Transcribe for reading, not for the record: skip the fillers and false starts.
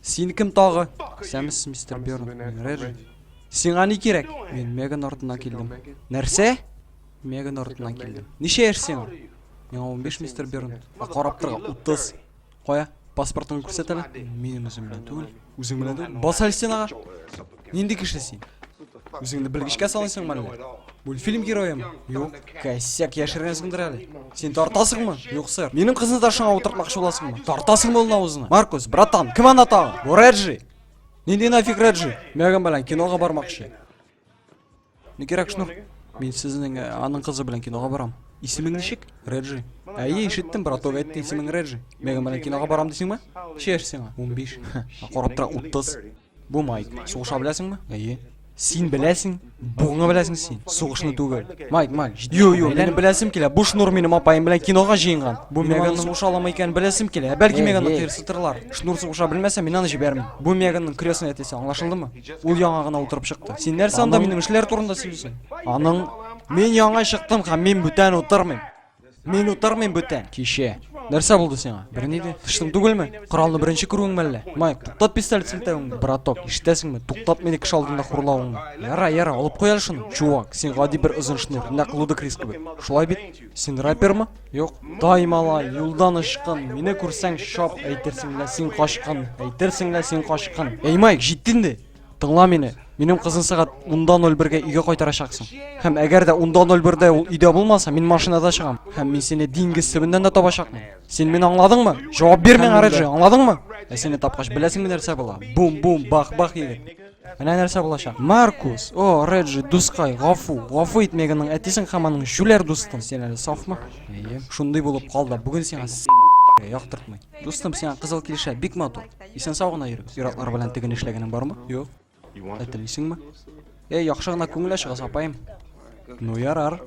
Син кем тагы? Исәнмесез, мистер Бёрн. Мин Реджи. Сиңа ни кирәк? Мин Меган артыннан килдем. Нәрсә? Меган артыннан килдем. Ничә яшь сиңа? Миңа 15, мистер Бёрн. Ә карап торга 30. Кая? Паспортыңны күрсәт әле. Минем үзем белән түгел. Үзең белән түгел. Бас әле стенага. Нинди кеше син? Үзеңне белгечкә саныйсыңмы әллә? Мультфильм героемы? Юк. Косяк яшергәнсеңдер әле. Син тартасыңмы? Юк, сэр. Минем кызны да шуңа утыртмакчы буласыңмы? Тартасыңмы ул авызына? Маркус, братан, кем анда тагы? Бу Реджи. Нинди нафиг Реджи? Меган белән кинога бармакчы. Ни кирәк, Шнур? Мин сезнең э, аның кызы белән кинога барам. Исемең ничек? Реджи. Әйе, ишеттем, браток әйтте, исемең Реджи. Меган белән кинога барам дисеңме? Ничә яшь сиңа? 15. Ә карап тора 30. Бу Майк. Сугыша беләсеңме? Әйе. Син беләсең? Бугыңа беләсең син. Сугышны түгел. Майк, Майк, җитди. Ю, ю, минем беләсем килә. Бу Шнур минем апаем белән кинога җыенган. Бу Меганның сугыша аламы икәнен беләсем килә. Ә бәлки Меганны кыерсытырлар. Шнур сугыша белмәсә, мин аны җибәрмим. Бу Меганның крестный әтисе, аңлашылдымы? Ул яңа гына утырып чыкты. Син нәрсә анда минем эшләр турында сөйлисең? Аның Мин яңа чыктым һәм мин бүтән утырмыйм. Мин утырмыйм бүтән. Кичә. Нәрсә булды сиңа? Берни дә. Тыштың түгелме? Коралны беренче күрүең мәллә? Майк, туктат пистолет селтәвеңне. Браток, ишетәсеңме? Туктат мине кеше алдында хурлавыңны. Яра, яра, алып куй әле шуны. Чувак, син гади бер озын шнур, нәкъ Лудакрис кебек. Шулай бит? Син рэпермы? Юк. Дай малай, юлдан ычкын. Мине күрсәң, чап, әйтерсең лә син качкын. Әйтерсең лә син качкын. Эй, Майк, җитте инде. Тыңла мине. Минем кызын сәгать 10:01-гә өйгә кайтарачаксың. Һәм әгәр дә 10:01-дә ул өйдә булмаса, мин машинада чыгам. Һәм мин сине диңгез төбеннән дә табачакмын. Син мине аңладыңмы? Җавап бир миңа, Реджи, аңладыңмы? Ә сине тапкач, беләсеңме нәрсә була? Бум-бум, бах-бах, егет. Менә нәрсә булачак. Маркус, о, Реджи, дускай, гафу, гафу ит Меганның әтисен һәм аның җүләр дустын. Син әле сафмы? Әйе. Шундый булып кал да, бүген сиңа с яктыртмый. Дустым, сиңа кызыл килешә, бик матур. Исән-сау гына йөрегез. Ир-атлар белән тегене эшләгәнең бармы? Юк. Ә телисеңме? Эй, яхшы гына күңел ачыгыз, апаем. Ну, ярар.